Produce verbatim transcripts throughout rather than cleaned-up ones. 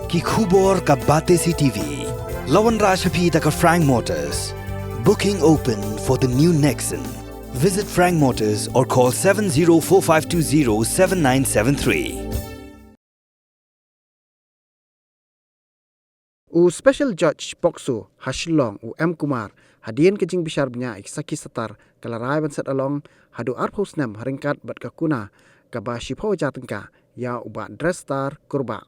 Ki khubor ka Batesi TV. La wanrah sha phi da ka Frank Motors. Booking open for the new Nexon. Visit Frank Motors or call seven zero four five two zero seven nine seven three. U Special Judge POCSO ha Shillong, u M Kumar, hadien ka jingbishar bniah ïa ki sakhi satar, ka la rai ban set along haduh arphew snem ha ryngkat bad ka kuna kaba shiphew hajar tyngka ïa u Bah Drestar Kurbah,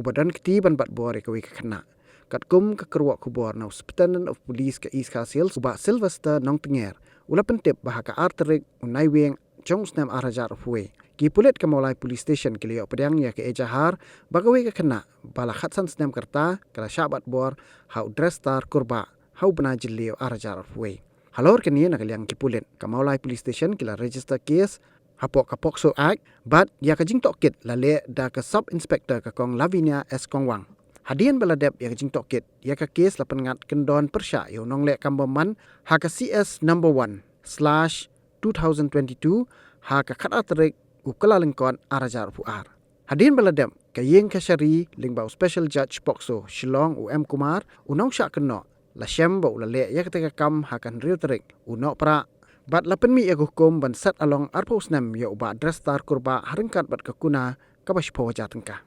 uba don kti ban bat bor ïa kawei ka khynnah. Katkum ka kyrwoh khubor na u Superintendent of Police ka East Khasi Hills, u Bah Sylvester Nongtnger, u la pyntip ba ha ka ar tarik u Naiwieng jong u snem ar hajar arphew wei, ki pulit ka Mawlai Police Station ki la ïoh pdiang ïa ka ejahar ba kawei ka khynnah ba la khatsan snem ka rta ka la shah bat bor ha u Drestar Kurbah ha u bnai Jylliew ar hajar arphew wei. Halor kane, na ka liang ki pulit ka Mawlai Police Station ki la register case hapoh ka POCSO Act, bad ïa ka jingtohkit la leh da ka Sub Inspector ka Kong Lavinia S Kongwang. Hadien ba la dep ïa ka jingtohkit, ïa ka case la pynngat kyndon pyrshah ïa u nongleh kam bymman ha ka C S number one slash two thousand twenty-two ha ka khatar tarik u Kyllalyngkot ar hajar arphew ar. Hadien ba la dep ka ïing kashari lyngba u Special Judge POCSO Shillong, u M Kumar, u nongshah kynnoh, la shem ba u la leh ïa katei ka kam ha ka hynriew tarik u Nohprah, bad la pynmih ïa ka hukum ban set along arphew snem ïa u Bah Drestar Kurbah ha ryngkat bad ka kuna kaba shiphew hajar tyngka.